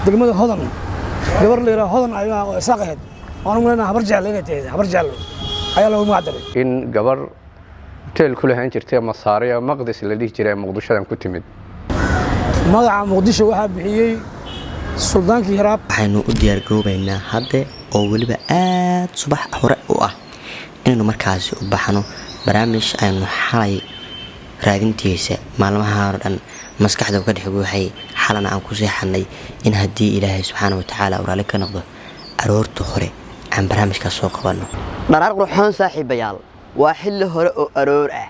Degmada Hodan gabar la yidhaha Hodan ayaa oo Isaaq ahayd, waan u malaynaa Habar Jecel inay tahay, Habar Jecel ayaa loogu magac daray. In gabar hoteel ku lahaan jirtay Masaariya Maqdis la dhihi jiray Muqdishadan ku timid. Magaca Muqdisho waxaa bixiyey suldaankii Hiraab. Waxaynu u diyaargaroobaynaa hadde oo weliba aad subax hore u ah inaynu markaasi u baxno barnaamij aynu xalay raadintiisa maalmahaan oo dhan maskaxda ka dhex guuxay, xalana aan ku seexanay in haddii Ilaahay subxaana watacaala uu raalli ka noqdo aroorta hore aan barnaamijkaas soo qabanno. Dharaar qurxoon, saaxiibayaal. Waa xilli hore oo aroor ah.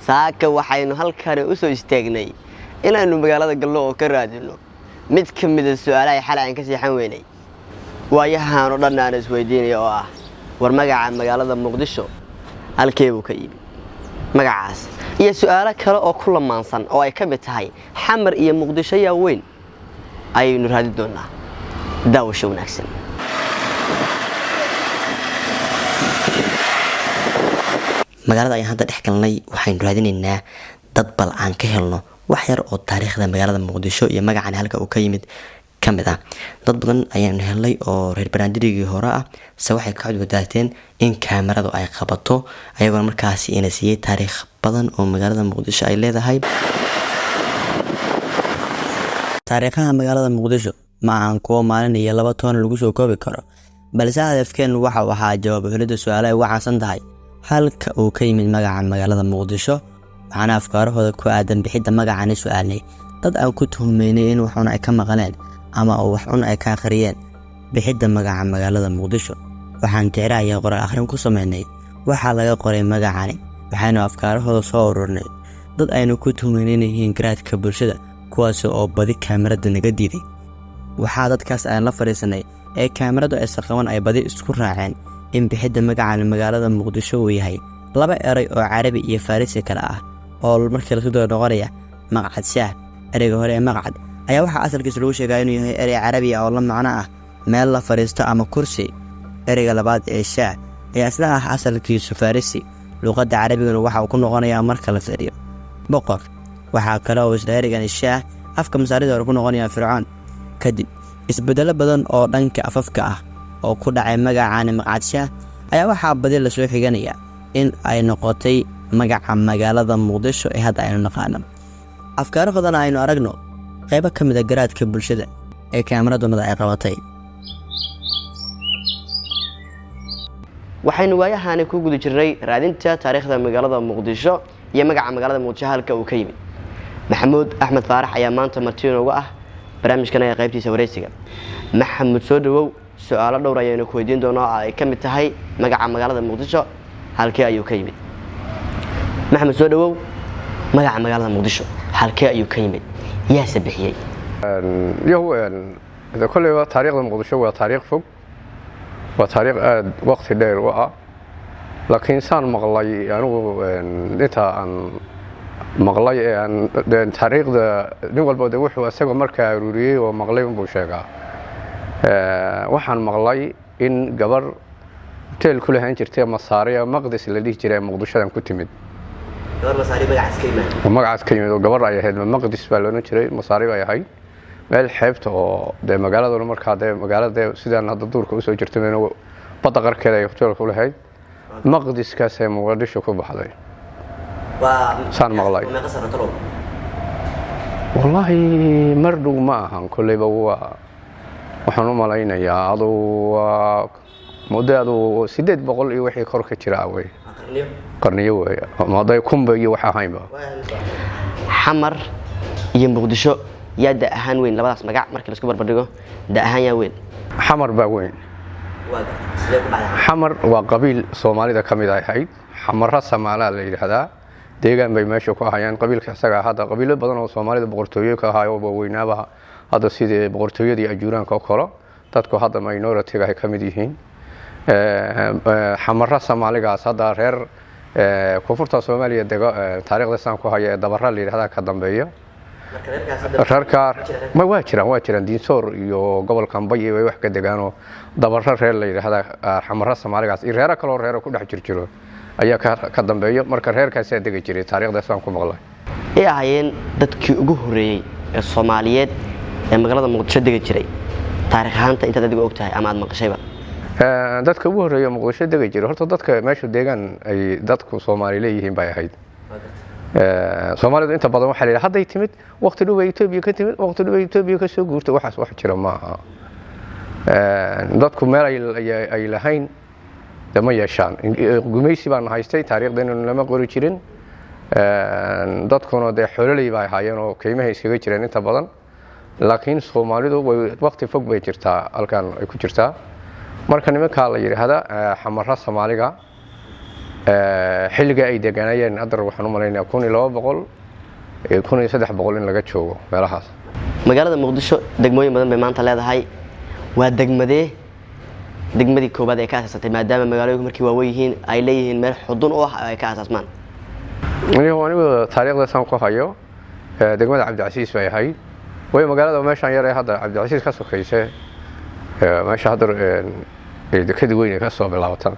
Saaka waxaynu halkani u soo istaagnay inaynu magaalada gallo oo ka raadino mid ka mida su-aalaha xalay aan ka seexan weynay, waayahaan oo dhan aan isweydiinaya, oo ah: war, magaca magaalada Muqdisho halkee buu ka yimi magacaas? Iyo su-aalo kale oo ku lamaansan oo ay ka mid tahay Xamar iyo Muqdisho yaa weyn, ayaynu raadin doonaa. Daawasho wanaagsan. Magaalada ayaan hadda dhex galnay. Waxaynu raadinaynaa dad bal aan ka helno wax yar oo taariikhda magaalada Muqdisho iyo magacan halka uu ka yimid ka mid ah. Dad badan ayaanu helnay oo reer Banaandirigii hore ah, se waxay ka cudurdaateen in kaamaradu ay qabato, ayagoona markaasi ina siiyey taariikh badan oo magaalada Muqdisho ay leedahay. Taariikhaha magaalada Muqdisho ma ahan kuwo maalin iyo laba toon lagu soo koobi karo, balse hadafkeennu waxa uu ahaa jawaab helidda su-aalo ay uga caansan tahay halka uu ka yimid magaca magaalada Muqdisho. Waxaana afkaarahooda ku aadan bixidda magacani su-aalnay dad aan ku tuhumeynay in waxun ay ka maqleen ama oo waxun ay ka akhriyeen bixidda magaca magaalada Muqdisho. Waxaan tixraac iyo qoraal akhrin ku sameynay waxaa laga qoray magacani, waxaynu afkaarahooda soo ururnay dad aynu ku tuhumeynay inay yihiin garaadka bulshada, kuwaasi oo badi kaamarada naga diiday. Waxaa dadkaas aan la fadhiisanay ee kaamaradu aysan qaban ay badi isku raaceen in bixidda magacan magaalada Muqdisho uu yahay laba eray oo Carabi iyo Farisi kale ah oo markii lasku daro noqonaya Maqcad Shaah. Ereyga hore ee maqcad ayaa waxaa asalkiisa lagu sheegaa inuu yahay erey Carabi ah oo la macno ah meel la fadhiisto ama kursi. Ereyga labaad ee shaah ayaa isla ah asalkiisu Farisi, luuqadda Carabiguna waxa uu ku noqonayaa marka la fiiriyo boqor. Waxaa kale oo isla ereygan shaah afka Masaarida hore ku noqonaya Fircoon. Kadib isbeddelo badan oo dhanka afafka ah oo ku dhacay magacani Maqcad Shaah ayaa waxaa badi lasoo xiganaya in ay noqotay magaca magaalada Muqdisho ee hadda aynu naqaano. Afkaarahoodana aynu aragno qaybo ka mid a garaadka bulshada ee kaamaradunada ay qabatay. Waxaynu waayahaani ku guda jirnay raadinta taariikhda magaalada Muqdisho iyo magaca magaalada Muqdisho halka uu ka yimid. Maxamuud Axmed Faarax ayaa maanta marti inoogu ah barnaamijkan ee qaybtiisa wareysiga. Maxamuud, soo dhawow. Su-aalo dhowr ayaynu ku weydiin doonaa oo ay ka mid tahay magaca magaalada Muqdisho halkee ayuu ka yimid. Maxamed, soo dhawow. Magaca magaalada Muqdisho halkee ayuu ka yimid, yaase bixiyey? Yahu kolleyba taariikhda Muqdisho waa taariikh fog, waa taariikh aada waqti dheer u ah, laakiin saan maqlay anigu, inta aan maqlay ee aan taariikhda, nin walba de wuxuu isagoo markaa aruuriyey oo maqlay unbuu sheegaa. Waxaan maqlay in gabar hoteel ku lahaan jirtay Masaariya Maqdis la dhihi jiray Muqdishadan ku timid oo magacaas ka yimid, oo gabar ay ahayd. Maqdis baa la odhan jiray, Masaari bay ahayd, meel xeebta oo dee magaaladuna markaa dee magaalada dee sidaan hadda duurka usoo jirta meel badda qarkeeda ay hoteelka u lahayd. Maqdiskaasee Muqdisho ku baxday saan maqlay. Wallaahi mar dhow ma ahan, kolleyba waa waxaan u malaynayaa aduu waa muddo aduu 800 iyo wixii kor ka jira wey, qarniyo wey, ama hadday kunba iyo wax ahaynba. Xamar iyo Muqdisho yaa da ahaan weyn? Labadaas magac markii laisku barbardhigo, da ahaan yaa weyn? Xamar baa weyn. Xamar waa qabiil Soomaalida ka mid ahayd, Xamara Samaalaa la yidhaahdaa. Deegaan bay meesha ku ahayaan qabiilka isaga. Hadda qabiilo badan oo Soomaalida boqortooyo ka ahaay oo weynaaba hadda, sidii boqortooyadii Ajuuraanka oo kale, dadku hadda minority-ga ay ka mid yihiin. Xamara Soomaaligaas hadda reer koonfurta Soomaaliya dego, taariikhda saan ku haya ee Dabara la yidhahdaa ka dambeeya reerka. Ma waa jiraan, waa jiraan. Diinsoor iyo gobolkan Bay bay wax ka degaanoo Dabara reer la yidhaahdaa, Xamara Soomaaligaas iyo reero kaloo reero ku dhex jirjiro ayaa ka dambeeyo. Marka reerkaasaa degi jiray, taariikhdaas aan ku maqlay. Ay ahaayeen dadkii ugu horreeyey ee Soomaaliyeed ee magaalada Muqdisho degi jiray? Taariikh ahaanta intaad adigu og tahay ama aad maqashayba. Dadka ugu horreeya Muqdisho degi jiray, horta dadka meeshu deegaan ay dadku Soomaali leeyihiin bay ahayd. Soomaalidu inta badan waxaa la yidhaha hadday timid, waqti dhow bay Etoobiya ka timid, waqti dhow bay Etoobiya ka soo guurtay. Waxaas wax jira ma aha. Dadku meel ay lahayn de ma yeeshaan. Gumaysi baan haystay, taariikhdeennu lama qori jirin. Dadkuna dee xoololey bay ahaayeen oo kaymahay iskaga jireen inta badan, laakiin Soomaalidu way waqti fog bay jirtaa halkan ay ku jirtaa. Marka nimankaa la yidhaahda Xamara Soomaaliga, xilliga ay deganayeen haddar waxaan u malaynayaa 1200, 1300 in laga joogo meelahaas. Magaalada Muqdisho degmooyin badan bay maanta leedahay. Waa degmadee degmadii koowaad ee ka asaasatay, maadaama magaalooyinku markii waaweyn yihiin ay leeyihiin meel xudun u ah oo ay ka asaasmaan? Anigu taariikhdaasaan ku hayo, degmada Cabdicasiis bay ahayd. Way magaalada meeshaan yar ee hadda Cabdicasiis ka sokayse, meesha hadda dekada weyn ay ka soo bilaabatan,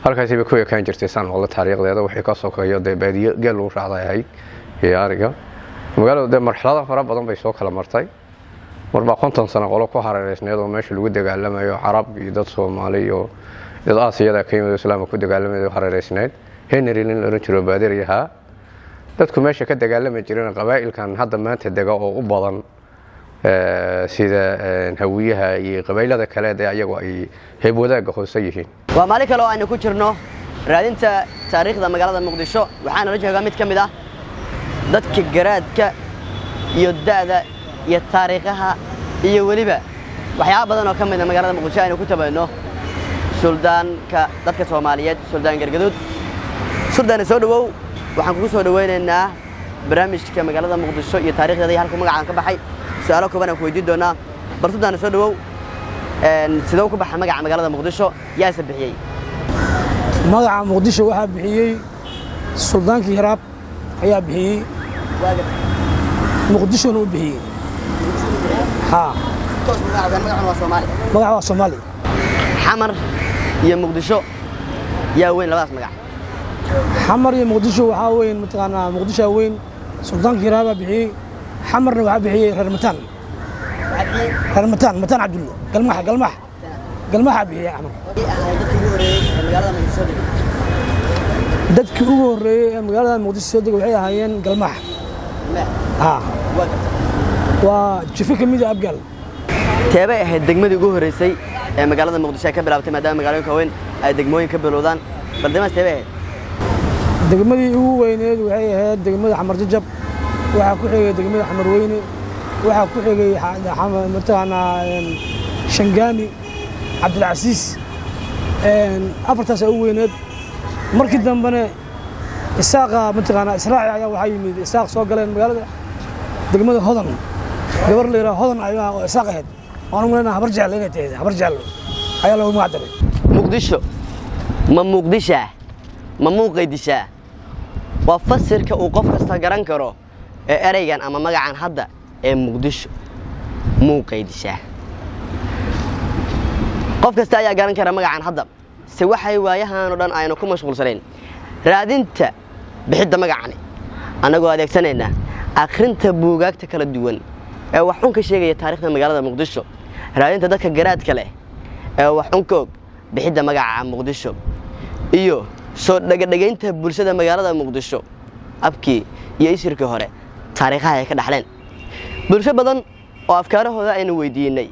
halkaasi bay ku ekaan jirtay saan maqlo taariikhdeeda. Wixii ka sokeeyo dee baadiyo geel lagu raacday ahayd iyo ariga. Magaaladu dee marxalado fara badan bay soo kala martay. Marbaa 50 sano qolo ku hareereysneed oo meesha lagu dagaalamayo, Carab iyo dad Soomaali iyo dad Aasiyada ka yimid oo Islaamka ku dagaalamayo hareereysneed. Henry nin la oran jiro baadir yahaa dadku meesha ka dagaalami jireen. Qabaa'ilkan hadda maanta dega oo u badan sida Hawiyaha iyo qabaa'ilada kale dee ayagu ay heeb wadaagga hoose yihiin. Waa maalin kale oo aynu ku jirno raadinta taariikhda magaalada Muqdisho. Waxaana la joogaa mid ka mid ah dadka garaadka iyo da'da iyo taariikhaha iyo weliba waxyaaba badan oo ka mid a magaalada Muqdisho aynu ku tabayno, suldaanka dadka Soomaaliyeed, Suldaan Gargaduud. Suldaane, soo dhowow. Waxaan kugu soo dhoweynaynaa barnaamijka magaalada Muqdisho iyo taariikhdeeda iyo halku magacaan ka baxay. Su-aalo kooban aan ku weydiin doonaa. Bal suldaane, soo dhowow. Sidee ku baxa magaca magaalada Muqdisho? Yaase bixiyey? Magaca Muqdisho waxaa bixiyey suldaankii Hiraab ayaa bixiyey, Muqdishona u bixiyey. Haa, magaca waa Soomaali. Xamar iyo Muqdisho yaa weyn labadaas magac? Xamar iyo Muqdisho waxaa weyn, mataqaanaa, Muqdishoa weyn. Suldaankii Hiraabaa bixiyey. Xamarna waxaa bixiyey reer Mataan, reer Mataan, Mataan Cabdulle Galmaxa, Galmax, Galmaxaa bixiyey Xamar. Dadkii ugu horreeyey ee magaalada Muqdisho soo degay waxay ahaayeen Galmax. Haa, waa jifo ka mid a Abgaal. Teebay ahayd degmadii ugu horreysay ee magaalada Muqdisho ay ka bilaabtay, maadaama magaalooyinka waaweyn ay degmooyin ka bilowdaan? Bal degmadaas teebay ahayd? Degmadii ugu weyneed waxay ahayd degmada Xamar Jajab. Waxaa ku xigay degmada Xamar Weyne, waxaa ku xigay mataqaanaa Shangaani, Cabdilcasiis. Afartaas ugu weyneed. Markii dambena Isaaqa, mataqaanaa, Israaci ayaa waxaa yimid Isaaq soo galeen magaalada degmada Hodan. Gabar la yidhaha Hodan ayaa oo Isaaq ahayd, waan u malaynaa Habar Jecel inay tahay, Habar Jecel ayaa loogu magac daray. Muqdisho ma Muqdishaa ma muuqay dishaa? Waa fasirka uu qof kasta garan karo ee ereygan ama magacan hadda ee Muqdisho. Muuqay dishaa, qof kasta ayaa garan kara magacan hadda. Se waxay waayahan oo dhan aynu ku mashquulsanayn raadinta bixidda magacani, annagoo adeegsanaynaa akhrinta buugaagta kala duwan ee wax un ka sheegaya taariikhda magaalada Muqdisho, raadinta dadka garaadka leh ee wax un ka og bixidda magaca Muqdisho, iyo soo dhegadhegaynta bulshada magaalada Muqdisho abkii iyo isirkii hore taariikhaha ay ka dhaxleen. Bulsho badan oo afkaarahooda aynu weydiinay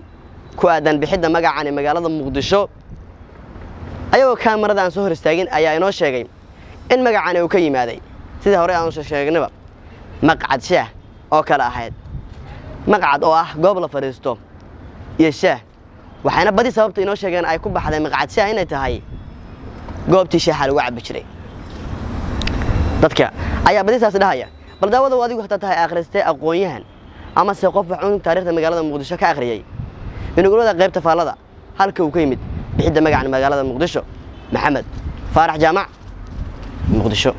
ku aadan bixidda magacani magaalada Muqdisho, ayagoo kaamarada aan soo hor istaagin, ayaa inoo sheegay in magacani uu ka yimaaday, sidii hore aan sheegnaba, maqcad shaah oo kale ahayd, maqcad oo ah goob la fadhiisto iyo shaah. Waxayna badi sababta inoo sheegeen ay ku baxday maqcad shaah inay tahay goobtii shaaxa lagu cabbi jiray. Dadka ayaa badi saas dhahaya. Bal daawada, adigu hataa tahay akhristay, aqoon-yahan ama se qof wax un taariikhda magaalada Muqdisho ka akhriyay, inugulada qaybta faallada halka uu ka yimid bixidda magacan magaalada Muqdisho. Maxamed Faarax Jaamac, Muqdisho.